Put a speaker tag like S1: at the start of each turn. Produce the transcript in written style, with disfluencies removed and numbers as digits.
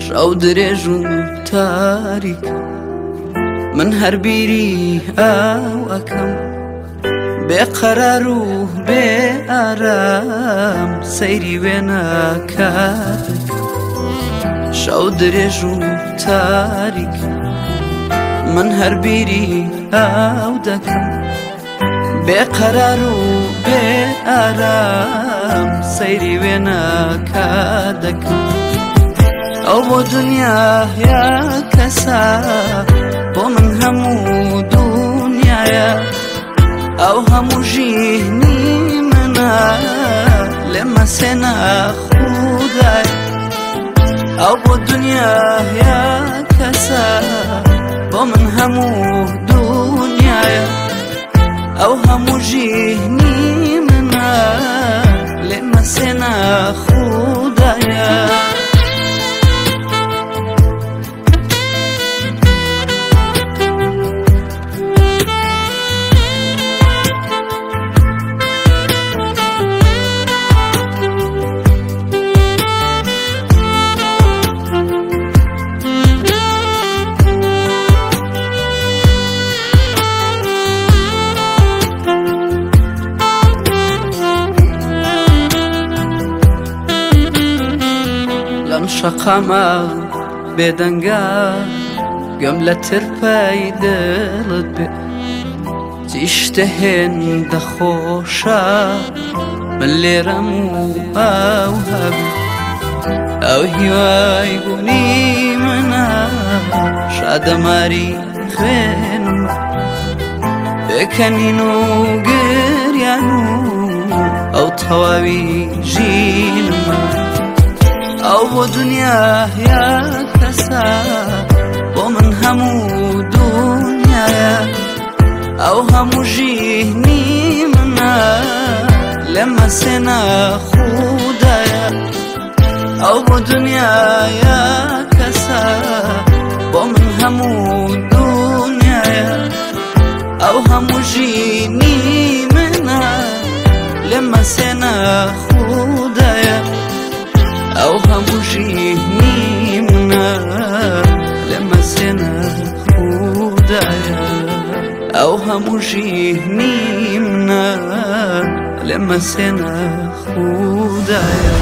S1: شەو درێژ و تاریک، من هەر بیری ئەو ئەکەم، بێقەرار و بێ ئارام سەیری وێنەکە دەکەم. شەو درێژ و تاریک، من هەر بیری ئەو دەکەم، بێقەرار و بێ ئارام سەیری وێنەکە دەکەم. ئەو بۆ دنیا یا کەسە، بۆ من هەموو دنیایە، ئەو هەموو ژینی منە، لێمە سێنە خودای. ئەو بۆ دنیا یا کەسە، بۆ من هەموو دنیایە، ئەو هەموو ژینی منە، لێمە سێنە خودایە. لەم شەقامە بێدەنگە گەم لە ترپای دڵت بێ، چیشتە هێندە خۆشە من لێرەم و ئەو هەبێ. ئەو هیوای بوونی منە، شادەماری خوێنم، پێکەنین و گریان و ئەو تەواوی ژینمە. ئەو بۆ دنیا یا کەسە، بۆ من هەموو دنیایە، ئەو هەموو ژینی منە، لێمە سێنە خودایە. ئەو بۆ دنیا یا کەسە، بۆ من هەموو دنیایە، ئەو هەموو ژینی منە، لێمە سێنە خودایە. ئەو هەموو ژینی منە، لێمە سێنە خودایە. ئەو هەموو ژینی منە، لێمە سێنە خودایە.